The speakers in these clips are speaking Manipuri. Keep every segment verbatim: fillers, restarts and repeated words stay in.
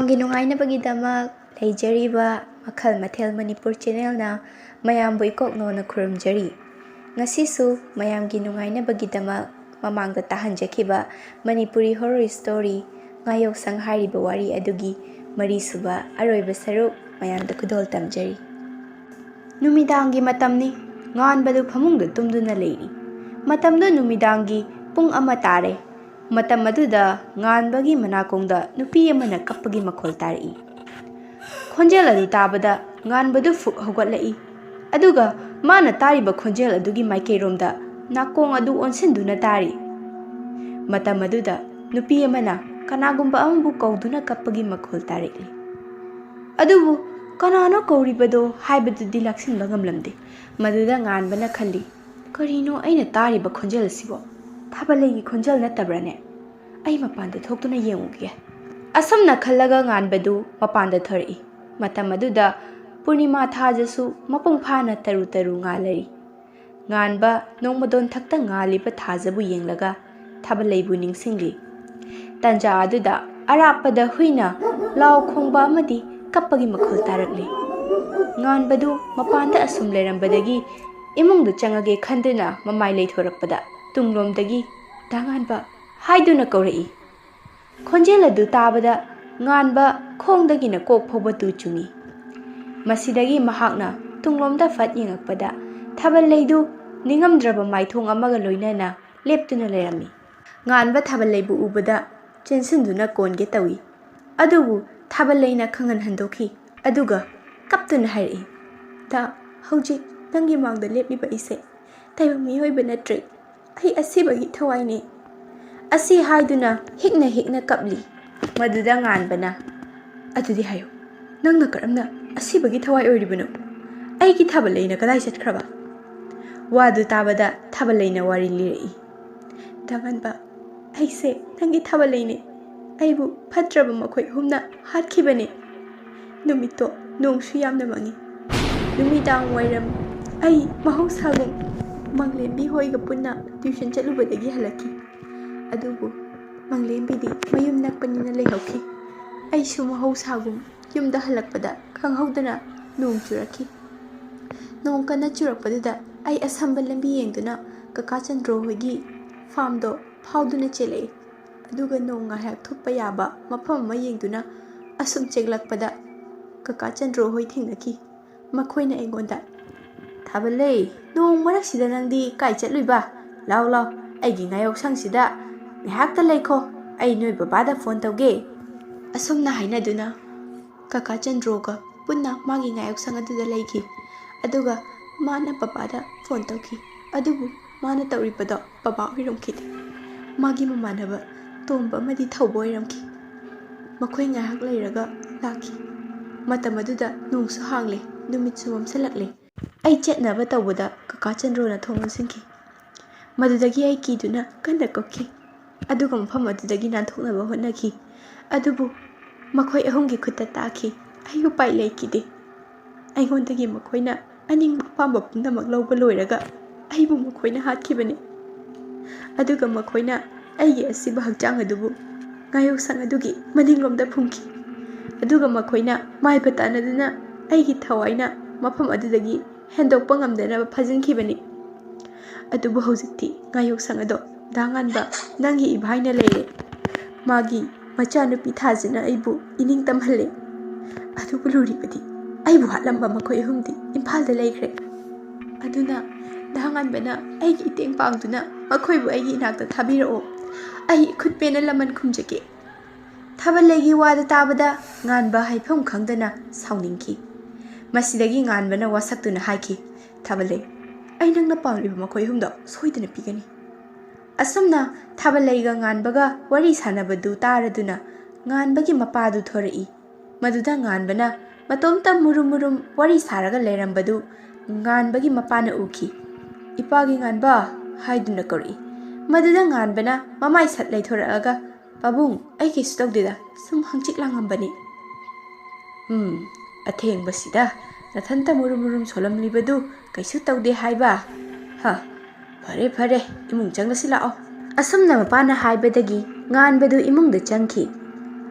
ꯃꯌꯥꯝꯒꯤ ꯅꯨꯡꯉꯥꯏꯅꯕꯒꯤꯗꯃꯛ ꯂꯩꯖꯔꯤꯕ ꯃꯈꯜ ꯃꯊꯦꯜ ꯃꯅꯤꯄꯨꯔ ꯆꯦꯅꯦꯜꯅ ꯃꯌꯥꯝꯕꯨ ꯏꯀꯣꯛ ꯅꯣꯟꯅ ꯈꯨꯔꯨꯝꯖꯔꯤ꯫ ꯉꯁꯤꯁꯨ ꯃꯌꯥꯝꯒꯤ ꯅꯨꯡꯉꯥꯏꯅꯕꯒꯤꯗꯃꯛ ꯃꯃꯥꯡꯗ ꯇꯥꯍꯟꯖꯈꯤꯕ ꯃꯅꯤꯄꯨꯔꯤ ꯍꯣꯔꯔ ꯁ꯭ꯇꯣꯔꯤ ꯉꯥꯌꯣꯛꯁꯪ ꯍꯥꯏꯔꯤꯕ ꯋꯥꯔꯤ ꯑꯗꯨꯒꯤ ꯃꯔꯤꯁꯨꯕ ꯑꯔꯣꯏꯕ ꯁꯔꯨꯛ ꯃꯌꯥꯝꯗ ꯈꯨꯗꯣꯜ ꯇꯝꯖꯔꯤ꯫ ꯅꯨꯃꯤꯗꯥꯡꯒꯤ ꯃꯇꯝꯅꯤ꯫ ꯉꯥꯟꯕꯗꯨ ꯐꯃꯨꯡꯗ ꯇꯨꯝꯗꯨꯅ ꯂꯩꯔꯤ꯫ ꯃꯇꯝꯗꯨ ꯅꯨꯃꯤꯗꯥꯡꯒꯤ ꯄꯨꯡ ꯑꯃ ꯇꯥꯔꯦ꯫ ꯃꯇꯝ ꯑꯗꯨꯗ ꯉꯥꯟꯕꯒꯤ ꯃꯅꯥꯀꯣꯡꯗ ꯅꯨꯄꯤ ꯑꯃꯅ ꯀꯞꯄꯒꯤ ꯃꯈꯣꯜ ꯇꯥꯔꯛꯏ꯫ ꯈꯣꯟꯖꯦꯜ ꯑꯗꯨ ꯇꯥꯕꯗ ꯉꯥꯟꯕꯗꯨ ꯐꯨꯛ ꯍꯧꯒꯠꯂꯛꯏ꯫ ꯑꯗꯨꯒ ꯃꯥꯅ ꯇꯥꯔꯤꯕ ꯈꯣꯟꯖꯦꯜ ꯑꯗꯨꯒꯤ ꯃꯥꯏꯀꯩꯔꯣꯝꯗ ꯅꯥꯀꯣꯡ ꯑꯗꯨ ꯑꯣꯟꯁꯤꯟꯗꯨꯅ ꯇꯥꯔꯤ꯫ ꯃꯇꯝ ꯑꯗꯨꯗ ꯅꯨꯄꯤ ꯑꯃꯅ ꯀꯅꯥꯒꯨꯝꯕ ꯑꯃꯕꯨ ꯀꯧꯗꯨꯅ ꯀꯞꯄꯒꯤ ꯃꯈꯣꯜ ꯇꯥꯔꯛꯂꯤ꯫ ꯑꯗꯨꯕꯨ ꯀꯅꯥꯅꯣ ꯀꯧꯔꯤꯕꯗꯣ ꯍꯥꯏꯕꯗꯨꯗꯤ ꯂꯥꯛꯁꯤꯟꯕ ꯉꯝꯂꯝꯗꯦ꯫ ꯃꯗꯨꯗ ꯉꯥꯟꯕꯅ ꯈꯜꯂꯤ, "ꯀꯔꯤꯅꯣ ꯑꯩꯅ ꯇꯥꯔꯤꯕ ꯈꯣꯟꯖꯦꯜ ꯑꯁꯤꯕꯣ? ꯊꯥꯕꯜꯂꯩꯒꯤ ꯈꯣꯟꯖꯦꯜ ꯅꯠꯇꯕ꯭ꯔꯥꯅꯦ? ꯑꯩ ꯃꯄꯥꯟꯗ ꯊꯣꯛꯇꯨꯅ ꯌꯦꯡꯉꯨꯒꯦ꯫" ꯑꯁꯨꯝꯅ ꯈꯜꯂꯒ ꯉꯥꯟꯕꯗꯨ ꯃꯄꯥꯟꯗ ꯊꯣꯔꯛꯏ꯫ ꯃꯇꯝ ꯑꯗꯨꯗ ꯄꯨꯔꯅꯤꯃꯥ ꯊꯥꯖꯁꯨ ꯃꯄꯨꯡ ꯐꯥꯅ ꯇꯔꯨ ꯇꯔꯨ ꯉꯥꯜꯂꯔꯤ꯫ ꯉꯥꯟꯕ ꯅꯣꯡꯃꯗꯣꯟ ꯊꯛꯇ ꯉꯥꯜꯂꯤꯕ ꯊꯥꯖꯕꯨ ꯌꯦꯡꯂꯒ ꯊꯥꯕꯜꯂꯩꯕꯨ ꯅꯤꯡꯁꯤꯡꯂꯤ꯫ ꯇꯟꯖꯥ ꯑꯗꯨꯗ ꯑꯔꯥꯞꯄꯗ ꯍꯨꯏꯅ ꯂꯥꯎ ꯈꯣꯡꯕ ꯑꯃꯗꯤ ꯀꯞꯄꯒꯤ ꯃꯈꯣꯜ ꯇꯥꯔꯛꯂꯤ꯫ ꯉꯥꯟꯕꯗꯨ ꯃꯄꯥꯟꯗ ꯑꯁꯨꯝ ꯂꯩꯔꯝꯕꯗꯒꯤ ꯏꯃꯨꯡꯗ ꯆꯪꯉꯒꯦ ꯈꯟꯗꯨꯅ ꯃꯃꯥꯏ ꯂꯩꯊꯣꯔꯛꯄꯗ ꯇꯨꯡꯂꯣꯝꯗꯒꯤ "ꯗꯥ ꯉꯥꯟꯕ" ꯍꯥꯏꯗꯨꯅ ꯀꯧꯔꯛꯏ꯫ ꯈꯣꯟꯖꯦꯜ ꯑꯗꯨ ꯇꯥꯕꯗ ꯉꯥꯟꯕ ꯈꯣꯡꯗꯒꯤꯅ ꯀꯣꯛ ꯐꯥꯎꯕ ꯇꯨ ꯆꯨꯡꯏ꯫ ꯃꯁꯤꯗꯒꯤ ꯃꯍꯥꯛꯅ ꯇꯨꯡꯂꯣꯝꯗ ꯐꯠ ꯌꯦꯡꯉꯛꯄꯗ ꯊꯥꯕꯜꯂꯩꯗꯨ ꯅꯤꯡꯉꯝꯗ꯭ꯔꯕ ꯃꯥꯏꯊꯣꯡ ꯑꯃꯒ ꯂꯣꯏꯅꯅ ꯂꯦꯞꯇꯨꯅ ꯂꯩꯔꯝꯃꯤ꯫ ꯉꯥꯟꯕ ꯊꯥꯕꯜꯂꯩꯕꯨ ꯎꯕꯗ ꯆꯦꯟꯁꯤꯟꯗꯨꯅ ꯀꯣꯟꯒꯦ ꯇꯧꯏ꯫ ꯑꯗꯨꯕꯨ ꯊꯥꯕꯜꯂꯩꯅ ꯈꯪꯍꯟ ꯍꯟꯗꯣꯛꯈꯤ꯫ ꯑꯗꯨꯒ ꯀꯞꯇꯨꯅ ꯍꯥꯏꯔꯛꯏ, "ꯗꯥ, ꯍꯧꯖꯤꯛ ꯅꯪꯒꯤ ꯃꯥꯡꯗ ꯂꯦꯞꯂꯤꯕ ꯑꯩꯁꯦ ꯇꯥꯏꯕꯪ ꯃꯤꯑꯣꯏꯕ ꯅꯠꯇ꯭ꯔꯦ꯫ ꯑꯩ ꯑꯁꯤꯕꯒꯤ ꯊꯋꯥꯏꯅꯤ꯫" ꯑꯁꯤ ꯍꯥꯏꯗꯨꯅ ꯍꯤꯛꯅ ꯍꯤꯛꯅ ꯀꯞꯂꯤ꯫ ꯃꯗꯨꯗ ꯉꯥꯟꯕꯅ, "ꯑꯗꯨꯗꯤ ꯍꯥꯏꯌꯨ, ꯅꯪꯅ ꯀꯔꯝꯅ ꯑꯁꯤꯕꯒꯤ ꯊꯋꯥꯏ ꯑꯣꯏꯔꯤꯕꯅꯣ? ꯑꯩꯒꯤ ꯊꯥꯕꯜꯂꯩꯅ ꯀꯗꯥꯏ ꯆꯠꯈ꯭ꯔꯕ?" ꯋꯥꯗꯨ ꯇꯥꯕꯗ ꯊꯥꯕꯜꯂꯩꯅ ꯋꯥꯔꯤ ꯂꯤꯔꯛꯏ꯫ "ꯗꯥ ꯉꯥꯟꯕ, ꯑꯩꯁꯦ ꯅꯪꯒꯤ ꯊꯥꯕꯜꯂꯩꯅꯦ꯫ ꯑꯩꯕꯨ ꯐꯠꯇ꯭ꯔꯕ ꯃꯈꯣꯏ ꯑꯍꯨꯝꯅ ꯍꯥꯠꯈꯤꯕꯅꯦ꯫ ꯅꯨꯃꯤꯠꯇꯣ ꯅꯣꯡꯁꯨ ꯌꯥꯝꯅ ꯃꯪꯉꯤ꯫ ꯅꯨꯃꯤꯗꯥꯡ ꯋꯥꯏꯔꯝ ꯑꯩ ꯃꯍꯧꯁꯥꯒꯨꯝ ꯃꯪꯂꯦꯝꯕꯤ ꯍꯣꯏꯒ ꯄꯨꯟꯅ ꯇ꯭ꯌꯨꯁꯟ ꯆꯠꯂꯨꯕꯗꯒꯤ ꯍꯜꯂꯛꯈꯤ꯫ ꯑꯗꯨꯕꯨ ꯃꯪꯂꯦꯝꯕꯤꯗꯤ ꯃꯌꯨꯝ ꯅꯛꯄꯅꯤꯅ ꯂꯩꯍꯧꯈꯤ꯫ ꯑꯩꯁꯨ ꯃꯍꯧꯁꯥꯒꯨꯝ ꯌꯨꯝꯗ ꯍꯜꯂꯛꯄꯗ ꯈꯪꯍꯧꯗꯅ ꯅꯣꯡ ꯆꯨꯔꯛꯈꯤ꯫ ꯅꯣꯡ ꯀꯟꯅ ꯆꯨꯔꯛꯄꯗꯨꯗ ꯑꯩ ꯑꯁꯝꯕ ꯂꯝꯕꯤ ꯌꯦꯡꯗꯨꯅ ꯀꯀꯥ ꯆꯟꯗ꯭ꯔꯣ ꯍꯣꯏꯒꯤ ꯐꯥꯝꯗꯣ ꯐꯥꯎꯗꯨꯅ ꯆꯦꯜꯂꯛꯏ꯫ ꯑꯗꯨꯒ ꯅꯣꯡ ꯉꯥꯏꯍꯥꯛ ꯊꯨꯞꯄ ꯌꯥꯕ ꯃꯐꯝ ꯑꯃ ꯌꯦꯡꯗꯨꯅ ꯑꯁꯨꯝ ꯆꯦꯜꯂꯛꯄꯗ ꯀꯀꯥ ꯆꯟꯗ꯭ꯔꯣ ꯍꯣꯏ ꯊꯦꯡꯅꯈꯤ꯫ ꯃꯈꯣꯏꯅ ꯑꯩꯉꯣꯟꯗ, "ꯊꯥꯕꯜꯂꯩ, ꯅꯣꯡ ꯃꯔꯛꯁꯤꯗ ꯅꯪꯗꯤ ꯀꯥꯏ ꯆꯠꯂꯨꯏꯕ? ꯂꯥꯎ ꯂꯥꯎ, ꯑꯩꯒꯤ ꯉꯥꯌꯣꯛꯁꯪꯁꯤꯗ ꯉꯥꯏꯍꯥꯛꯇ ꯂꯩꯈꯣ, ꯑꯩ ꯅꯣꯏ ꯕꯕꯥꯗ ꯐꯣꯟ ꯇꯧꯒꯦ"꯫ ꯑꯁꯨꯝꯅ ꯍꯥꯏꯅꯗꯨꯅ ꯀꯀꯥ ꯆꯟꯗ꯭ꯔꯣꯒ ꯄꯨꯟꯅ ꯃꯥꯒꯤ ꯉꯥꯌꯣꯛꯁꯪ ꯑꯗꯨꯗ ꯂꯩꯈꯤ꯫ ꯑꯗꯨꯒ ꯃꯥꯅ ꯕꯕꯥꯗ ꯐꯣꯟ ꯇꯧꯈꯤ꯫ ꯑꯗꯨꯕꯨ ꯃꯥꯅ ꯇꯧꯔꯤꯕꯗꯣ ꯕꯕꯥ ꯑꯣꯏꯔꯝꯈꯤꯗꯦ꯫ ꯃꯥꯒꯤ ꯃꯃꯥꯟꯅꯕ ꯇꯣꯝꯕ ꯑꯃꯗꯤ ꯊꯧꯕ ꯑꯣꯏꯔꯝꯈꯤ꯫ ꯃꯈꯣꯏ ꯉꯥꯏꯍꯥꯛ ꯂꯩꯔꯒ ꯂꯥꯛꯈꯤ꯫ ꯃꯇꯝ ꯑꯗꯨꯗ ꯅꯣꯡꯁꯨ ꯍꯥꯡꯂꯦ, ꯅꯨꯃꯤꯠꯁꯨ ꯃꯝꯁꯤꯜꯂꯛꯂꯦ꯫ ꯑꯩ ꯆꯠꯅꯕ ꯇꯧꯕꯗ ꯀꯀꯥ ꯆꯟꯗ꯭ꯔꯣꯅ ꯊꯣꯡ ꯂꯣꯟꯁꯤꯟꯈꯤ꯫ ꯃꯗꯨꯗꯒꯤ ꯑꯩ ꯀꯤꯗꯨꯅ ꯀꯟꯅ ꯀꯞꯈꯤ꯫ ꯑꯗꯨꯒ ꯃꯐꯝ ꯑꯗꯨꯗꯒꯤ ꯅꯥꯟꯊꯣꯛꯅꯕ ꯍꯣꯠꯅꯈꯤ꯫ ꯑꯗꯨꯕꯨ ꯃꯈꯣꯏ ꯑꯍꯨꯝꯒꯤ ꯈꯨꯠꯇ ꯇꯥꯈꯤ꯫ ꯑꯩ ꯎꯄꯥꯏ ꯂꯩꯈꯤꯗꯦ꯫ ꯑꯩꯉꯣꯟꯗꯒꯤ ꯃꯈꯣꯏꯅ ꯑꯅꯤꯡꯕ ꯑꯄꯥꯝꯕ ꯄꯨꯝꯅꯃꯛ ꯂꯧꯕ ꯂꯣꯏꯔꯒ ꯑꯩꯕꯨ ꯃꯈꯣꯏꯅ ꯍꯥꯠꯈꯤꯕꯅꯤ꯫ ꯑꯗꯨꯒ ꯃꯈꯣꯏꯅ ꯑꯩꯒꯤ ꯑꯁꯤꯕ ꯍꯛꯆꯥꯡ ꯑꯗꯨꯕꯨ ꯉꯥꯌꯣꯛꯁꯪ ꯑꯗꯨꯒꯤ ꯃꯅꯤꯡꯂꯣꯝꯗ ꯐꯨꯝꯈꯤ꯫ ꯑꯗꯨꯒ ꯃꯈꯣꯏꯅ ꯃꯥꯏꯕ ꯇꯥꯟꯅꯗꯨꯅ ꯑꯩꯒꯤ ꯊꯋꯥꯏꯅ ꯃꯐꯝ ꯑꯗꯨꯗꯒꯤ ꯍꯦꯟꯗꯣꯛꯄ ꯉꯝꯗꯅꯕ ꯐꯥꯖꯤꯟꯈꯤꯕꯅꯤ꯫ ꯑꯗꯨꯕꯨ ꯍꯧꯖꯤꯛꯇꯤ ꯉꯥꯌꯣꯛꯁꯪ ꯑꯗꯣ ꯗꯥ ꯉꯥꯟꯕ, ꯅꯪꯒꯤ ꯏꯚꯥꯏꯅ ꯂꯩꯔꯦ꯫ ꯃꯥꯒꯤ ꯃꯆꯥꯅꯨꯄꯤ ꯊꯥꯖꯅ ꯑꯩꯕꯨ ꯏꯅꯤꯡ ꯇꯝꯍꯜꯂꯦ꯫ ꯑꯗꯨꯕꯨ ꯂꯨꯔꯤꯕꯗꯤ ꯑꯩꯕꯨ ꯍꯥꯠꯂꯝꯕ ꯃꯈꯣꯏ ꯑꯍꯨꯝꯗꯤ ꯏꯝꯐꯥꯜꯗ ꯂꯩꯈ꯭ꯔꯦ꯫ ꯑꯗꯨꯅ ꯗꯥ ꯉꯥꯟꯕꯅ ꯑꯩꯒꯤ ꯏꯇꯦꯡ ꯄꯥꯡꯗꯨꯅ ꯃꯈꯣꯏꯕꯨ ꯑꯩꯒꯤ ꯏꯅꯥꯛꯇ ꯊꯥꯕꯤꯔꯛꯑꯣ꯫ ꯑꯩ ꯏꯈꯨꯠ ꯄꯦꯟꯅ ꯂꯃꯟ ꯈꯨꯝꯖꯒꯦ꯫ ꯊꯥꯕꯜꯂꯩꯒꯤ ꯋꯥꯗꯨ ꯇꯥꯕꯗ ꯉꯥꯟꯕ ꯍꯥꯏꯐꯝ ꯈꯪꯗꯅ ꯁꯥꯎꯅꯤꯡꯈꯤ꯫ ꯃꯁꯤꯗꯒꯤ ꯉꯥꯟꯕꯅ ꯋꯥꯁꯛꯇꯨꯅ ꯍꯥꯏꯈꯤ, "ꯊꯥꯕꯜꯂꯩ, ꯑꯩ ꯅꯪꯅ ꯄꯥꯝꯂꯤꯕ ꯃꯈꯣꯏ ꯑꯍꯨꯝꯗꯣ ꯁꯣꯏꯗꯅ ꯄꯤꯒꯅꯤ"꯫ ꯑꯁꯨꯝꯅ ꯊꯥꯕꯜꯂꯩꯒ ꯉꯥꯟꯕꯒ ꯋꯥꯔꯤ ꯁꯥꯟꯅꯕꯗꯨ ꯇꯥꯔꯗꯨꯅ ꯉꯥꯟꯕꯒꯤ ꯃꯄꯥꯗꯨ ꯊꯣꯔꯛꯏ꯫ ꯃꯗꯨꯗ ꯉꯥꯟꯕꯅ ꯃꯇꯣꯝꯇ ꯃꯨꯔꯨꯝ ꯃꯨꯔꯨꯝ ꯋꯥꯔꯤ ꯁꯥꯔꯒ ꯂꯩꯔꯝꯕꯗꯨ ꯉꯥꯟꯕꯒꯤ ꯃꯄꯥꯅ ꯎꯈꯤ꯫ "ꯏꯄꯥꯒꯤ ꯉꯥꯟꯕ" ꯍꯥꯏꯗꯨꯅ ꯀꯧꯔꯛꯏ꯫ ꯃꯗꯨꯗ ꯉꯥꯟꯕꯅ ꯃꯃꯥꯏ ꯁꯠ ꯂꯩꯊꯣꯔꯛꯑꯒ, "ꯄꯥꯕꯨꯡ, ꯑꯩ ꯀꯩꯁꯨ ꯇꯧꯗꯦꯗ, ꯁꯨꯝ ꯍꯪꯆꯤꯠ ꯂꯥꯡꯉꯝꯕꯅꯤ"꯫ "ꯎꯝ, ꯑꯊꯦꯡꯕꯁꯤꯗ ꯅꯊꯟꯇ ꯃꯨꯔꯨꯝ ꯃꯨꯔꯨꯝ ꯁꯣꯜꯂꯝꯂꯤꯕꯗꯨ ꯀꯩꯁꯨ ꯇꯧꯗꯦ ꯍꯥꯏꯕ? ꯍ, ꯐꯔꯦ ꯐꯔꯦ, ꯏꯃꯨꯡ ꯆꯪꯂꯁꯤ ꯂꯥꯛꯑꯣ"꯫ ꯑꯁꯨꯝꯅ ꯃꯄꯥꯅ ꯍꯥꯏꯕꯗꯒꯤ ꯉꯥꯟꯕꯗꯨ ꯏꯃꯨꯡꯗ ꯆꯪꯈꯤ꯫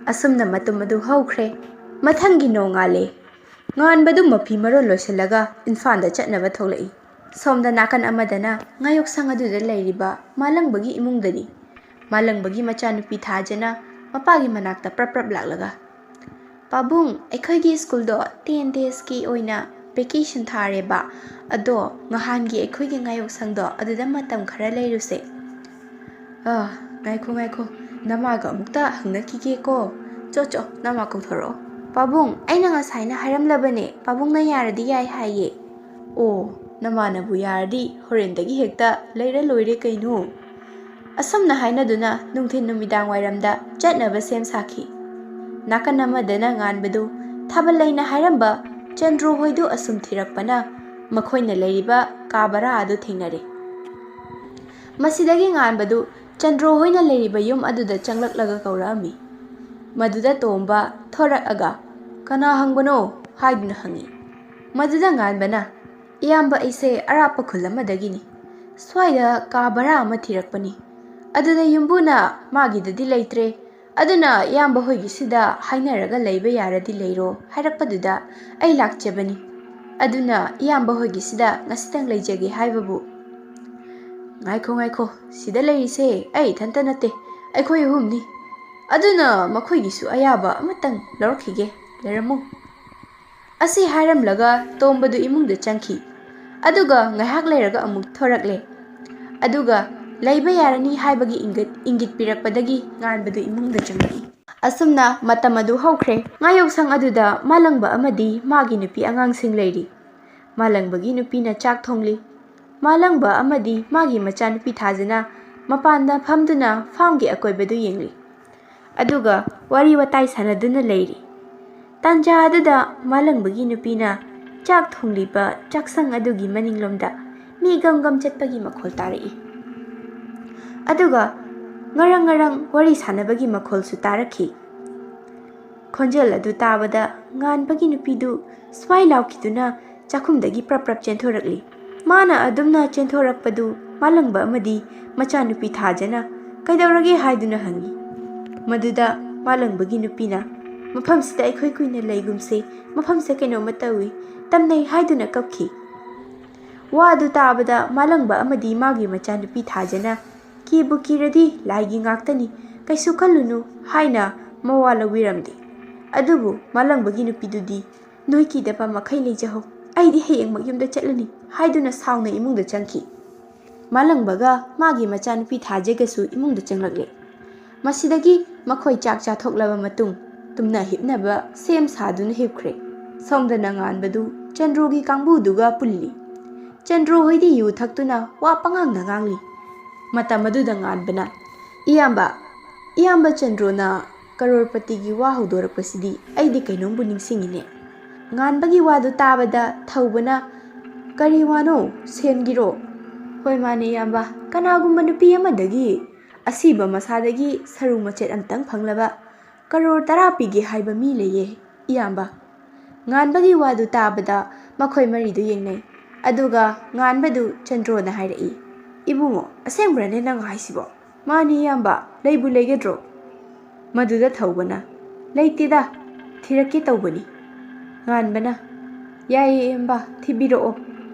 ꯑꯁꯨꯝꯅ ꯃꯇꯝ ꯑꯗꯨ ꯍꯧꯈ꯭ꯔꯦ꯫ ꯃꯊꯪꯒꯤ ꯅꯣꯡꯉꯥꯜꯂꯦ꯫ ꯉꯥꯟꯕꯗꯨ ꯃꯐꯤ ꯃꯔꯣꯜ ꯂꯣꯏꯁꯤꯜꯂꯒ ꯏꯝꯐꯥꯜꯗ ꯆꯠꯅꯕ ꯊꯣꯛꯂꯛꯏ꯫ ꯁꯣꯝꯗ ꯅꯥꯀꯟ ꯑꯃꯗꯅ ꯉꯥꯌꯣꯛꯁꯪ ꯑꯗꯨꯗ ꯂꯩꯔꯤꯕ ꯃꯥꯂꯪꯕꯒꯤ ꯏꯃꯨꯡꯗꯅꯤ꯫ ꯃꯥꯂꯪꯕꯒꯤ ꯃꯆꯥꯅꯨꯄꯤ ꯊꯥꯖꯅ ꯃꯄꯥꯒꯤ ꯃꯅꯥꯛꯇ ꯄ꯭ꯔꯞ ꯄ꯭ꯔꯞ ꯂꯥꯛꯂꯒ, "ꯄꯥꯕꯨꯡ, ꯑꯩꯈꯣꯏꯒꯤ ꯁ꯭ꯀꯨꯜꯗꯣ ten days ꯀꯤ ꯑꯣꯏꯅ vacation ꯊꯥꯔꯦꯕ꯫ ꯑꯗꯣ ꯉꯍꯥꯟꯒꯤ ꯑꯩꯈꯣꯏꯒꯤ ꯉꯥꯌꯣꯛꯁꯪꯗꯣ ꯑꯗꯨꯗ ꯃꯇꯝ ꯈꯔ ꯂꯩꯔꯨꯁꯦ꯫" "ꯑ, ꯉꯥꯏꯈꯣ, ꯉꯥꯏꯈꯣ, ꯅꯃꯥꯒ ꯑꯃꯨꯛꯇ ꯍꯪꯅꯈꯤꯒꯦꯀꯣ꯫ ꯆꯣ, ꯆꯣ, ꯅꯃꯥ ꯀꯧꯊꯣꯔꯛꯑꯣ꯫" "ꯄꯥꯕꯨꯡ, ꯑꯩꯅ ꯉꯁꯥꯏꯅ ꯍꯥꯏꯔꯝꯂꯕꯅꯦ, ꯄꯥꯕꯨꯡꯅ ꯌꯥꯔꯗꯤ ꯌꯥꯏ ꯍꯥꯏꯌꯦ꯫" "ꯑꯣ, ꯅꯃꯥꯅꯕꯨ ꯌꯥꯔꯗꯤ ꯍꯣꯔꯦꯟꯗꯒꯤ ꯍꯦꯛꯇ ꯂꯩꯔ ꯂꯣꯏꯔꯦ ꯀꯩꯅꯣ꯫" ꯑꯁꯨꯝꯅ ꯍꯥꯏꯅꯗꯨꯅ ꯅꯨꯡꯊꯤꯜ ꯅꯨꯃꯤꯗꯥꯡ ꯋꯥꯏꯔꯝꯗ ꯆꯠꯅꯕ ꯁꯦꯝ ꯁꯥꯈꯤ꯫ ꯅꯥꯀꯟ ꯑꯃꯗꯅ ꯉꯥꯟꯕꯗꯨ ꯊꯥꯕꯜ ꯂꯩꯅ ꯍꯥꯏꯔꯝꯕ ꯆꯟꯗ꯭ꯔꯨ ꯍꯣꯏꯗꯨ ꯑꯁꯨꯝ ꯊꯤꯔꯛꯄꯅ ꯃꯈꯣꯏꯅ ꯂꯩꯔꯤꯕ ꯀꯥ ꯚꯔꯥ ꯑꯗꯨ ꯊꯦꯡꯅꯔꯦ꯫ ꯃꯁꯤꯗꯒꯤ ꯉꯥꯟꯕꯗꯨ ꯆꯟꯗ꯭ꯔꯨ ꯍꯣꯏꯅ ꯂꯩꯔꯤꯕ ꯌꯨꯝ ꯑꯗꯨꯗ ꯆꯪꯂꯛꯂꯒ ꯀꯧꯔꯛꯑꯝꯃꯤ꯫ ꯃꯗꯨꯗ ꯇꯣꯝꯕ ꯊꯣꯔꯛꯑꯒ, "ꯀꯅꯥ ꯍꯪꯕꯅꯣ?" ꯍꯥꯏꯗꯨꯅ ꯍꯪꯉꯤ꯫ ꯃꯗꯨꯗ ꯉꯥꯟꯕꯅ, "ꯏꯌꯥꯝꯕ, ꯑꯩꯁꯦ ꯑꯔꯥꯞꯄ ꯈꯨꯜ ꯑꯃꯗꯒꯤꯅꯤ꯫ ꯁ꯭ꯋꯥꯏꯗ ꯀꯥ ꯚꯔꯥ ꯑꯃ ꯊꯤꯔꯛꯄꯅꯤ꯫ ꯑꯗꯨꯗ ꯌꯨꯝꯕꯨꯅ ꯃꯥꯒꯤꯗꯗꯤ ꯂꯩꯇ꯭ꯔꯦ, ꯑꯗꯨꯅ ꯏꯌꯥꯝꯕ ꯍꯣꯏꯒꯤꯁꯤꯗ ꯍꯥꯏꯅꯔꯒ ꯂꯩꯕ ꯌꯥꯔꯗꯤ ꯂꯩꯔꯣ ꯍꯥꯏꯔꯛꯄꯗꯨꯗ ꯑꯩ ꯂꯥꯛꯆꯕꯅꯤ꯫ ꯑꯗꯨꯅ ꯏꯌꯥꯝꯕ ꯍꯣꯏꯒꯤꯁꯤꯗ ꯉꯁꯤꯇꯪ ꯂꯩꯖꯒꯦ ꯍꯥꯏꯕꯕꯨ꯫" "ꯉꯥꯏꯈꯣ, ꯉꯥꯏꯈꯣ, ꯁꯤꯗ ꯂꯩꯔꯤꯁꯦ ꯑꯩ ꯏꯊꯟꯇ ꯅꯠꯇꯦ, ꯑꯩꯈꯣꯏ ꯑꯍꯨꯝꯅꯤ꯫ ꯑꯗꯨꯅ ꯃꯈꯣꯏꯒꯤꯁꯨ ꯑꯌꯥꯕ ꯑꯃꯇꯪ ꯂꯧꯔꯛꯈꯤꯒꯦ, ꯂꯩꯔꯝꯃꯨ꯫" ꯑꯁꯤ ꯍꯥꯏꯔꯝꯂꯒ ꯇꯣꯝꯕꯗꯨ ꯏꯃꯨꯡꯗ ꯆꯪꯈꯤ꯫ ꯑꯗꯨꯒ ꯉꯥꯏꯍꯥꯛ ꯂꯩꯔꯒ ꯑꯃꯨꯛ ꯊꯣꯔꯛꯂꯦ꯫ ꯑꯗꯨꯒ ꯂꯩꯕ ꯌꯥꯔꯅꯤ ꯍꯥꯏꯕꯒꯤ ꯏꯪꯒꯤꯠ, ꯏꯪꯒꯤꯠ ꯄꯤꯔꯛꯄꯗꯒꯤ ꯉꯥꯟꯕꯗꯨ ꯏꯃꯨꯡꯗ ꯆꯪꯂꯛꯏ꯫ ꯑꯁꯨꯝꯅ ꯃꯇꯝ ꯑꯗꯨ ꯍꯧꯈ꯭ꯔꯦ꯫ ꯉꯥꯌꯣꯛꯁꯪ ꯑꯗꯨꯗ ꯃꯥꯂꯪꯕ ꯑꯃꯗꯤ ꯃꯥꯒꯤ ꯅꯨꯄꯤ ꯑꯉꯥꯡꯁꯤꯡ ꯂꯩꯔꯤ꯫ ꯃꯥꯂꯪꯕꯒꯤ ꯅꯨꯄꯤꯅ ꯆꯥꯛ ꯊꯣꯡꯂꯤ꯫ ꯃꯥꯂꯪꯕ ꯑꯃꯗꯤ ꯃꯥꯒꯤ ꯃꯆꯥꯅꯨꯄꯤ ꯊꯥꯖꯅ ꯃꯄꯥꯟꯗ ꯐꯝꯗꯨꯅ ꯐꯥꯝꯒꯤ ꯑꯀꯣꯏꯕꯗꯨ ꯌꯦꯡꯂꯤ꯫ ꯑꯗꯨꯒ ꯋꯥꯔꯤ ꯋꯥꯇꯥꯏ ꯁꯥꯟꯅꯗꯨꯅ ꯂꯩꯔꯤ꯫ ꯇꯥꯟꯖꯥ ꯑꯗꯨꯗ ꯃꯥꯂꯪꯕꯒꯤ ꯅꯨꯄꯤꯅ ꯆꯥꯛ ꯊꯣꯡꯂꯤꯕ ꯆꯥꯛꯁꯪ ꯑꯗꯨꯒꯤ ꯃꯅꯤꯡꯂꯣꯝꯗ ꯃꯤ ꯒꯝ ꯒꯝ ꯆꯠꯄꯒꯤ ꯃꯈꯣꯜ ꯇꯥꯔꯛꯏ꯫ ꯑꯗꯨꯒ ꯉꯔꯪ ꯉꯔꯪ ꯋꯥꯔꯤ ꯁꯥꯟꯅꯕꯒꯤ ꯃꯈꯣꯜꯁꯨ ꯇꯥꯔꯛꯈꯤ꯫ ꯈꯣꯟꯖꯦꯜ ꯑꯗꯨ ꯇꯥꯕꯗ ꯉꯥꯟꯕꯒꯤ ꯅꯨꯄꯤꯗꯨ ꯁ꯭ꯋꯥꯏ ꯂꯥꯎꯈꯤꯗꯨꯅ ꯆꯥꯛꯈꯨꯝꯗꯒꯤ ꯄ꯭ꯔꯞ ꯄ꯭ꯔꯞ ꯆꯦꯟꯊꯣꯔꯛꯂꯤ꯫ ꯃꯥꯅ ꯑꯗꯨꯝꯅ ꯆꯦꯟꯊꯣꯔꯛꯄꯗꯨ ꯃꯥꯂꯪꯕ ꯑꯃꯗꯤ ꯃꯆꯥꯅꯨꯄꯤ ꯊꯥꯖꯅ "ꯀꯩꯗꯧꯔꯒꯦ?" ꯍꯥꯏꯗꯨꯅ ꯍꯪꯉꯤ꯫ ꯃꯗꯨꯗ ꯃꯥꯂꯪꯕꯒꯤ ꯅꯨꯄꯤꯅ, "ꯃꯐꯝꯁꯤꯗ ꯑꯩꯈꯣꯏ ꯀꯨꯏꯅ ꯂꯩꯒꯨꯝꯁꯦ, ꯃꯐꯝꯁꯦ ꯀꯩꯅꯣꯝꯃ ꯇꯧꯏ", ꯇꯝꯅꯩ ꯍꯥꯏꯗꯨꯅ ꯀꯞꯈꯤ꯫ ꯋꯥ ꯑꯗꯨ ꯇꯥꯕꯗ ꯃꯥꯂꯪꯕ ꯑꯃꯗꯤ ꯃꯥꯒꯤ ꯃꯆꯥꯅꯨꯄꯤ ꯊꯥꯖꯅ, "ꯀꯤꯕꯨ ꯀꯤꯔꯗꯤ ꯂꯥꯏꯒꯤ ꯉꯥꯛꯇꯅꯤ, ꯀꯩꯁꯨ ꯈꯜꯂꯨꯅꯨ" ꯍꯥꯏꯅ ꯃꯋꯥ ꯂꯧꯕꯤꯔꯝꯗꯦ꯫ ꯑꯗꯨꯕꯨ ꯃꯥꯂꯪꯕꯒꯤ ꯅꯨꯄꯤꯗꯨꯗꯤ, "ꯅꯣꯏ ꯀꯤꯗꯕ ꯃꯈꯩ ꯂꯩꯖꯍꯧ, ꯑꯩꯗꯤ ꯍꯌꯦꯡꯃꯛ ꯌꯨꯝꯗ ꯆꯠꯂꯅꯤ" ꯍꯥꯏꯗꯨꯅ ꯁꯥꯎꯅ ꯏꯃꯨꯡꯗ ꯆꯪꯈꯤ꯫ ꯃꯥꯂꯪꯕꯒ ꯃꯥꯒꯤ ꯃꯆꯥꯅꯨꯄꯤ ꯊꯥꯖꯒꯁꯨ ꯏꯃꯨꯡꯗ ꯆꯪꯂꯛꯂꯦ꯫ ꯃꯁꯤꯗꯒꯤ ꯃꯈꯣꯏ ꯆꯥꯛ ꯆꯥꯊꯣꯛꯂꯕ ꯃꯇꯨꯡ ꯇꯨꯝꯅ ꯍꯤꯞꯅꯕ ꯁꯦꯝ ꯁꯥꯗꯨꯅ ꯍꯤꯞꯈ꯭ꯔꯦ꯫ ꯁꯣꯝꯗꯅ ꯉꯥꯟꯕꯗꯨ ꯆꯟꯗ꯭ꯔꯣꯒꯤ ꯀꯥꯡꯕꯨꯗꯨꯒ ꯄꯨꯜꯂꯤ꯫ ꯆꯟꯗ꯭ꯔꯣ ꯍꯣꯏꯗꯤ ꯌꯨ ꯊꯛꯇꯨꯅ ꯋꯥ ꯄꯉꯥꯡꯗ ꯉꯥꯡꯂꯤ꯫ ꯃꯇꯝ ꯑꯗꯨꯗ ꯉꯥꯟꯕꯅ, "ꯏꯌꯥꯝꯕ, ꯏꯌꯥꯝꯕ ꯆꯟꯗ꯭ꯔꯣꯅ ꯀꯔꯣꯔꯄꯇꯤꯒꯤ ꯋꯥ ꯍꯧꯗꯣꯔꯛꯄꯁꯤꯗꯤ ꯑꯩꯗꯤ ꯀꯩꯅꯣꯝꯕꯨ ꯅꯤꯡꯁꯤꯡꯉꯤꯅꯦ꯫" ꯉꯥꯟꯕꯒꯤ ꯋꯥꯗꯨ ꯇꯥꯕꯗ ꯊꯧꯕꯅ, "ꯀꯔꯤ ꯋꯥꯅꯣ? ꯁꯦꯟꯒꯤꯔꯣ?" "ꯍꯣꯏ, ꯃꯥꯅꯦ, ꯏꯌꯥꯝꯕ꯫ ꯀꯅꯥꯒꯨꯝꯕ ꯅꯨꯄꯤ ꯑꯃꯗꯒꯤ ꯑꯁꯤꯕ ꯃꯁꯥꯗꯒꯤ ꯁꯔꯨ ꯃꯆꯦꯠ ꯑꯝꯇꯪ ꯐꯪꯂꯕ ꯀꯔꯣꯔ ꯇꯔꯥ ꯄꯤꯒꯦ ꯍꯥꯏꯕ ꯃꯤ ꯂꯩꯌꯦ, ꯏꯌꯥꯝꯕ꯫" ꯉꯥꯟꯕꯒꯤ ꯋꯥꯗꯨ ꯇꯥꯕꯗ ꯃꯈꯣꯏ ꯃꯔꯤꯗꯨ ꯌꯦꯡꯅꯩ꯫ ꯑꯗꯨꯒ ꯉꯥꯟꯕꯗꯨ ꯆꯟꯗ꯭ꯔꯣꯅ ꯍꯥꯏꯔꯛꯏ, "ꯏꯕꯨꯡꯉꯣ, ꯑꯁꯦꯡꯕ꯭ꯔꯅꯦ ꯅꯪ ꯍꯥꯏꯁꯤꯕꯣ?" "ꯃꯥꯅꯤ, ꯏꯌꯥꯝꯕ, ꯂꯩꯕꯨ ꯂꯩꯒꯗ꯭ꯔꯣ?" ꯃꯗꯨꯗ ꯊꯧꯕꯅ, "ꯂꯩꯇꯦꯗ, ꯊꯤꯔꯛꯀꯦ ꯇꯧꯕꯅꯤ꯫" ꯉꯥꯟꯕꯅ, "ꯌꯥꯏꯌꯦ, ꯏꯌꯥꯝꯕ, ꯊꯤꯕꯤꯔꯛꯑꯣ꯫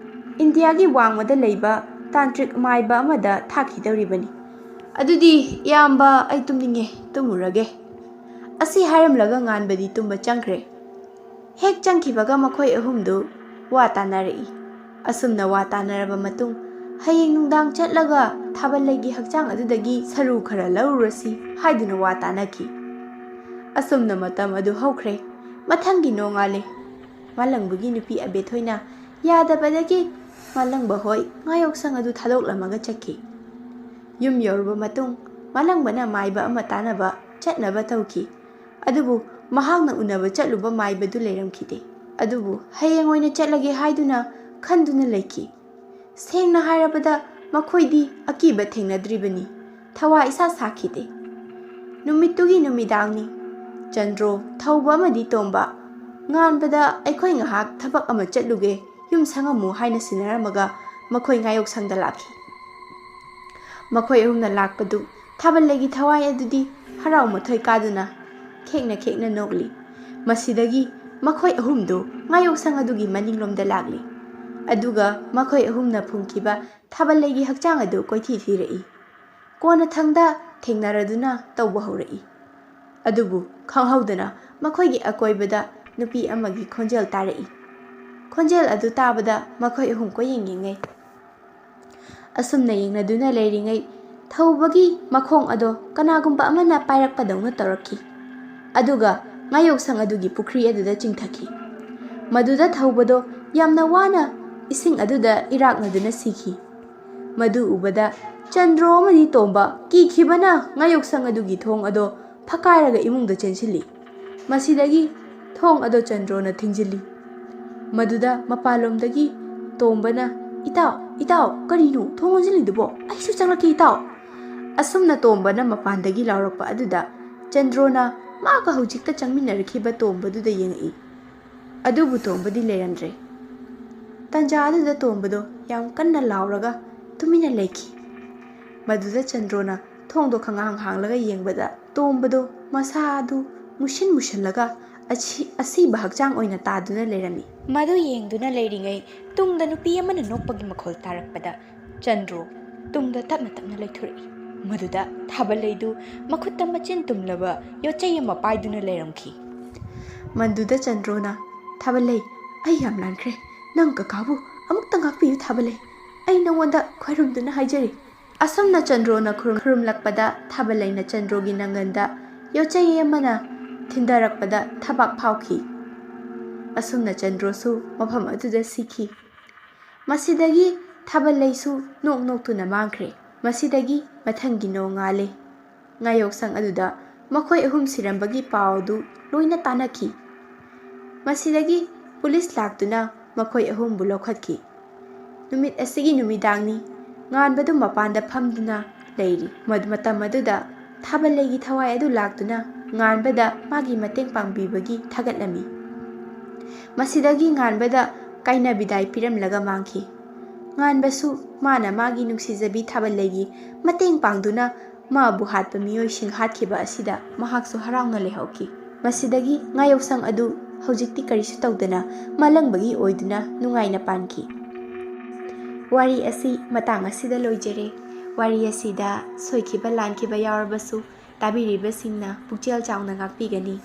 ꯏꯟꯗꯤꯌꯥꯒꯤ ꯋꯥꯡꯃꯗ ꯂꯩꯕ ꯇꯥꯟꯇ꯭ꯔꯤꯛ ꯃꯥꯏꯕ ꯑꯃꯗ ꯊꯥꯈꯤꯗꯧꯔꯤꯕꯅꯤ꯫ ꯑꯗꯨꯗꯤ, ꯏꯌꯥꯝꯕ, ꯑꯩ ꯇꯨꯝꯅꯤꯡꯉꯦ, ꯇꯨꯝꯃꯨꯔꯒꯦ꯫" ꯑꯁꯤ ꯍꯥꯏꯔꯝꯂꯒ ꯉꯥꯟꯕꯗꯤ ꯇꯨꯝꯕ ꯆꯪꯈ꯭ꯔꯦ꯫ ꯍꯦꯛ ꯆꯪꯈꯤꯕꯒ ꯃꯈꯣꯏ ꯑꯍꯨꯝꯗꯨ ꯋꯥ ꯇꯥꯅꯔꯛꯏ꯫ ꯑꯁꯨꯝꯅ ꯋꯥ ꯇꯥꯅꯔꯕ ꯃꯇꯨꯡ, "ꯍꯌꯦꯡ ꯅꯨꯡꯗꯥꯡ ꯆꯠꯂꯒ ꯊꯥꯕꯜꯂꯩꯒꯤ ꯍꯛꯆꯥꯡ ꯑꯗꯨꯗꯒꯤ ꯁꯔꯨ ꯈꯔ ꯂꯧꯔꯨꯔꯁꯤ" ꯍꯥꯏꯗꯨꯅ ꯋꯥ ꯇꯥꯅꯈꯤ꯫ ꯑꯁꯨꯝꯅ ꯃꯇꯝ ꯑꯗꯨ ꯍꯧꯈ꯭ꯔꯦ꯫ ꯃꯊꯪꯒꯤ ꯅꯣꯡꯉꯥꯜꯂꯦ꯫ ꯃꯥꯂꯪꯕꯒꯤ ꯅꯨꯄꯤ ꯑꯕꯦꯊꯣꯏꯅ ꯌꯥꯗꯕꯗꯒꯤ ꯃꯥꯂꯪꯕ ꯍꯣꯏ ꯉꯥꯌꯣꯛꯁꯪ ꯑꯗꯨ ꯊꯥꯗꯣꯛꯂꯝꯃꯒ ꯆꯠꯈꯤ꯫ ꯌꯨꯝ ꯌꯧꯔꯕ ꯃꯇꯨꯡ, ꯃꯥꯂꯪꯕꯅ ꯃꯥꯏꯕ ꯑꯃ ꯇꯥꯅꯕ ꯆꯠꯅꯕ ꯇꯧꯈꯤ꯫ ꯑꯗꯨꯕꯨ ꯃꯍꯥꯛꯅ ꯎꯅꯕ ꯆꯠꯂꯨꯕ ꯃꯥꯏꯕꯗꯨ ꯂꯩꯔꯝꯈꯤꯗꯦ꯫ ꯑꯗꯨꯕꯨ ꯍꯌꯦꯡ ꯑꯣꯏꯅ ꯆꯠꯂꯒꯦ ꯍꯥꯏꯗꯨꯅ ꯈꯟꯗꯨꯅ ꯂꯩꯈꯤ꯫ ꯁꯦꯡꯅ ꯍꯥꯏꯔꯕꯗ, ꯃꯈꯣꯏꯗꯤ ꯑꯀꯤꯕ ꯊꯦꯡꯅꯗ꯭ꯔꯤꯕꯅꯤ꯫ ꯊꯋꯥ ꯏꯁꯥ ꯁꯥꯈꯤꯗꯦ꯫ ꯅꯨꯃꯤꯠꯇꯨꯒꯤ ꯅꯨꯃꯤꯗꯥꯡꯅꯤ꯫ ꯆꯟꯗ꯭ꯔꯣ, ꯊꯧꯕ ꯑꯃꯗꯤ ꯇꯣꯝꯕ, ꯉꯥꯟꯕꯗ ꯑꯩꯈꯣꯏ ꯉꯥꯏꯍꯥꯛ ꯊꯕꯛ ꯑꯃ ꯆꯠꯂꯨꯒꯦ, ꯌꯨꯝ ꯁꯪꯉꯝꯃꯨ ꯍꯥꯏꯅ ꯁꯤꯟꯅꯔꯝꯃꯒ ꯃꯈꯣꯏ ꯉꯥꯌꯣꯛꯁꯪꯗ ꯂꯥꯛꯈꯤ꯫ ꯃꯈꯣꯏ ꯑꯍꯨꯝꯅ ꯂꯥꯛꯄꯗꯨ ꯊꯥꯕꯜꯂꯩꯒꯤ ꯊꯋꯥꯏ ꯑꯗꯨꯗꯤ ꯍꯔꯥꯎ ꯃꯊꯣꯏ ꯀꯥꯗꯨꯅ ꯈꯦꯛꯅ ꯈꯦꯛꯅ ꯅꯣꯛꯂꯤ꯫ ꯃꯁꯤꯗꯒꯤ ꯃꯈꯣꯏ ꯑꯍꯨꯝꯗꯨ ꯉꯥꯌꯣꯛꯁꯪ ꯑꯗꯨꯒꯤ ꯃꯅꯤꯡꯂꯣꯝꯗ ꯂꯥꯛꯂꯤ꯫ ꯑꯗꯨꯒ ꯃꯈꯣꯏ ꯑꯍꯨꯝꯅ ꯐꯨꯝꯈꯤꯕ ꯊꯥꯕꯜꯂꯩꯒꯤ ꯍꯛꯆꯥꯡ ꯑꯗꯨ ꯀꯣꯏꯊꯤ ꯊꯤꯔꯛꯏ꯫ ꯀꯣꯟꯅꯊꯪꯗ ꯊꯦꯡꯅꯔꯗꯨꯅ ꯇꯧꯕ ꯍꯧꯔꯛꯏ꯫ ꯑꯗꯨꯕꯨ ꯈꯪꯍꯧꯗꯅ ꯃꯈꯣꯏꯒꯤ ꯑꯀꯣꯏꯕꯗ ꯅꯨꯄꯤ ꯑꯃꯒꯤ ꯈꯣꯟꯖꯦꯜ ꯇꯥꯔꯛꯏ꯫ ꯈꯣꯟꯖꯦꯜ ꯑꯗꯨ ꯇꯥꯕꯗ ꯃꯈꯣꯏ ꯑꯍꯨꯝ ꯀꯣꯏꯌꯦꯡ ꯌꯦꯡꯅꯩ꯫ ꯑꯁꯨꯝꯅ ꯌꯦꯡꯅꯗꯨꯅ ꯂꯩꯔꯤꯉꯩ ꯊꯧꯕꯒꯤ ꯃꯈꯣꯡ ꯑꯗꯣ ꯀꯅꯥꯒꯨꯝꯕ ꯑꯃꯅ ꯄꯥꯏꯔꯛꯄꯗꯧꯅ ꯇꯧꯔꯛꯈꯤ꯫ ꯑꯗꯨꯒ ꯉꯥꯌꯣꯛꯁꯪ ꯑꯗꯨꯒꯤ ꯄꯨꯈ꯭ꯔꯤ ꯑꯗꯨꯗ ꯆꯤꯡꯊꯈꯤ꯫ ꯃꯗꯨꯗ ꯊꯧꯕꯗꯣ ꯌꯥꯝꯅ ꯋꯥꯅ ꯏꯁꯤꯡ ꯑꯗꯨꯗ ꯏꯔꯥꯛꯅꯗꯨꯅ ꯁꯤꯈꯤ꯫ ꯃꯗꯨ ꯎꯕꯗ ꯆꯟꯗ꯭ꯔꯣ ꯑꯃꯗꯤ ꯇꯣꯝꯕ ꯀꯤꯈꯤꯕꯅ ꯉꯥꯌꯣꯛꯁꯪ ꯑꯗꯨꯒꯤ ꯊꯣꯡ ꯑꯗꯣ ꯐꯛꯀꯥꯏꯔꯒ ꯏꯃꯨꯡꯗ ꯆꯦꯟꯁꯤꯜꯂꯤ꯫ ꯃꯁꯤꯗꯒꯤ ꯊꯣꯡ ꯑꯗꯣ ꯆꯟꯗ꯭ꯔꯣꯅ ꯊꯤꯡꯖꯤꯜꯂꯤ꯫ ꯃꯗꯨꯗ ꯃꯄꯥꯟꯂꯣꯝꯗꯒꯤ ꯇꯣꯝꯕꯅ, "ꯏꯇꯥꯎ, ꯏꯇꯥꯎ, ꯀꯔꯤꯅꯣ ꯊꯣꯡ ꯂꯣꯟꯁꯤꯜꯂꯤꯗꯨꯕꯣ? ꯑꯩꯁꯨ ꯆꯪꯂꯛꯀꯦ, ꯏꯇꯥꯎ!" ꯑꯁꯨꯝꯅ ꯇꯣꯝꯕꯅ ꯃꯄꯥꯟꯗꯒꯤ ꯂꯥꯎꯔꯛꯄ ꯑꯗꯨꯗ ꯆꯟꯗ꯭ꯔꯣꯅ ꯃꯥꯒ ꯍꯧꯖꯤꯛꯇ ꯆꯪꯃꯤꯟꯅꯔꯛꯈꯤꯕ ꯇꯣꯝꯕꯗꯨꯗ ꯌꯦꯡꯉꯛꯏ꯫ ꯑꯗꯨꯕꯨ ꯇꯣꯝꯕꯗꯤ ꯂꯩꯔꯝꯗ꯭ꯔꯦ꯫ ꯇꯟꯖꯥ ꯑꯗꯨꯗ ꯇꯣꯝꯕꯗꯣ ꯌꯥꯝ ꯀꯟꯅ ꯂꯥꯎꯔꯒ ꯇꯨꯃꯤꯟꯅ ꯂꯩꯈꯤ꯫ ꯃꯗꯨꯗ ꯆꯟꯗ꯭ꯔꯣꯅ ꯊꯣꯡꯗꯣ ꯈꯪꯍꯥꯡ ꯍꯥꯡꯂꯒ ꯌꯦꯡꯕꯗ ꯇꯣꯝꯕꯗꯣ ꯃꯁꯥ ꯑꯗꯨ ꯃꯨꯁꯤꯟ ꯃꯨꯁꯤꯜꯂꯒ ꯑꯁꯤ-, ꯑꯁꯤꯕ ꯍꯛꯆꯥꯡ ꯑꯣꯏꯅ ꯇꯥꯗꯨꯅ ꯂꯩꯔꯝꯃꯤ꯫ ꯃꯗꯨ ꯌꯦꯡꯗꯨꯅ ꯂꯩꯔꯤꯉꯩ ꯇꯨꯡꯗ ꯅꯨꯄꯤ ꯑꯃꯅ ꯅꯣꯛꯄꯒꯤ ꯃꯈꯣꯜ ꯇꯥꯔꯛꯄꯗ ꯆꯟꯗ꯭ꯔꯣ ꯇꯨꯡꯗ ꯇꯞꯅ ꯇꯞꯅ ꯂꯩꯊꯣꯔꯛꯏ꯫ ꯃꯗꯨꯗ ꯊꯥꯕꯜꯂꯩꯗꯨ ꯃꯈꯨꯠꯇ ꯃꯆꯤꯟ ꯇꯨꯝꯂꯕ ꯌꯣꯠꯆꯩ ꯑꯃ ꯄꯥꯏꯗꯨꯅ ꯂꯩꯔꯝꯈꯤ꯫ ꯃꯗꯨꯗ ꯆꯟꯗ꯭ꯔꯣꯅ, "ꯊꯥꯕꯜꯂꯩ, ꯑꯩ ꯌꯥꯝ ꯂꯥꯟꯈ꯭ꯔꯦ꯫ ꯅꯪ ꯀꯀꯥꯕꯨ ꯑꯃꯨꯛꯇ ꯉꯥꯛꯄꯤꯌꯨ ꯊꯥꯕꯜꯂꯩ꯫ ꯑꯩ ꯅꯉꯣꯟꯗ ꯈꯣꯏꯔꯨꯝꯗꯨꯅ ꯍꯥꯏꯖꯔꯤ꯫" ꯑꯁꯨꯝꯅ ꯆꯟꯗ꯭ꯔꯣꯅ ꯈꯨꯔꯨꯝ-, ꯈꯨꯔꯨꯝꯂꯛꯄꯗ ꯊꯥꯕꯜꯂꯩꯅ ꯆꯟꯗ꯭ꯔꯣꯒꯤ ꯅꯪꯒꯟꯗ ꯌꯣꯠꯆꯩ ꯑꯃꯅ ꯊꯤꯟꯊꯔꯛꯄꯗ ꯊꯕꯥꯛ ꯐꯥꯎꯈꯤ꯫ ꯑꯁꯨꯝꯅ ꯆꯟꯗ꯭ꯔꯣꯁꯨ ꯃꯐꯝ ꯑꯗꯨꯗ ꯁꯤꯈꯤ꯫ ꯃꯁꯤꯗꯒꯤ ꯊꯥꯕꯜꯂꯩꯁꯨ ꯅꯣꯛ ꯅꯣꯛꯇꯨꯅ ꯃꯥꯡꯈ꯭ꯔꯦ꯫ ꯃꯁꯤꯗꯒꯤ ꯃꯊꯪꯒꯤ ꯅꯣꯡꯉꯥꯜꯂꯦ꯫ ꯉꯥꯌꯣꯛꯁꯪ ꯑꯗꯨꯗ ꯃꯈꯣꯏ ꯑꯍꯨꯝ ꯁꯤꯔꯝꯕꯒꯤ ꯄꯥꯎ ꯑꯗꯨ ꯂꯣꯏꯅ ꯇꯥꯅꯈꯤ꯫ ꯃꯁꯤꯗꯒꯤ ꯄꯨꯂꯤꯁ ꯂꯥꯛꯇꯨꯅ ꯃꯈꯣꯏ ꯑꯍꯨꯝꯕꯨ ꯂꯧꯈꯠꯈꯤ꯫ ꯅꯨꯃꯤꯠ ꯑꯁꯤꯒꯤ ꯅꯨꯃꯤꯗꯥꯡꯅꯤ꯫ ꯉꯥꯟꯕꯗꯨ ꯃꯄꯥꯟꯗ ꯐꯝꯗꯨꯅ ꯂꯩꯔꯤ꯫ ꯃꯗ-, ꯃꯇꯝ ꯑꯗꯨꯗ ꯊꯥꯕꯜꯂꯩꯒꯤ ꯊꯋꯥꯏ ꯑꯗꯨ ꯂꯥꯛꯇꯨꯅ ꯉꯥꯟꯕꯗ ꯃꯥꯒꯤ ꯃꯇꯦꯡ ꯄꯥꯡꯕꯤꯕꯒꯤ ꯊꯥꯒꯠꯂꯝꯃꯤ꯫ ꯃꯁꯤꯗꯒꯤ ꯉꯥꯟꯕꯗ ꯀꯥꯏꯅ ꯕꯤꯗꯥꯏ ꯄꯤꯔꯝꯂꯒ ꯃꯥꯡꯈꯤ꯫ ꯉꯥꯟꯕꯁꯨ ꯃꯥꯅ ꯃꯥꯒꯤ ꯅꯨꯡꯁꯤꯖꯕꯤ ꯊꯥꯕꯜꯂꯩꯒꯤ ꯃꯇꯦꯡ ꯄꯥꯡꯗꯨꯅ ꯃꯥꯕꯨ ꯍꯥꯠꯄ ꯃꯤꯑꯣꯏꯁꯤꯡ ꯍꯥꯠꯈꯤꯕ ꯑꯁꯤꯗ ꯃꯍꯥꯛꯁꯨ ꯍꯔꯥꯎꯅ ꯂꯩꯍꯧꯈꯤ꯫ ꯃꯁꯤꯗꯒꯤ ꯉꯥꯌꯣꯛꯁꯪ ꯑꯗꯨ ꯍꯧꯖꯤꯛꯇꯤ ꯀꯔꯤꯁꯨ ꯇꯧꯗꯅ ꯃꯥꯂꯪꯕꯒꯤ ꯑꯣꯏꯗꯨꯅ ꯅꯨꯡꯉꯥꯏꯅ ꯄꯥꯟꯈꯤ꯫ ꯋꯥꯔꯤ ꯑꯁꯤ ꯃꯇꯥꯡ ꯑꯁꯤꯗ ꯂꯣꯏꯖꯔꯦ꯫ ꯋꯥꯔꯤ ꯑꯁꯤꯗ ꯁꯣꯏꯈꯤꯕ ꯂꯥꯟꯈꯤꯕ ꯌꯥꯎꯔꯕꯁꯨ ꯇꯥꯕꯤꯔꯤꯕꯁꯤꯡꯅ ꯄꯨꯛꯆꯦꯜ ꯆꯥꯎꯅ ꯉꯥꯛꯄꯤꯒꯅꯤ꯫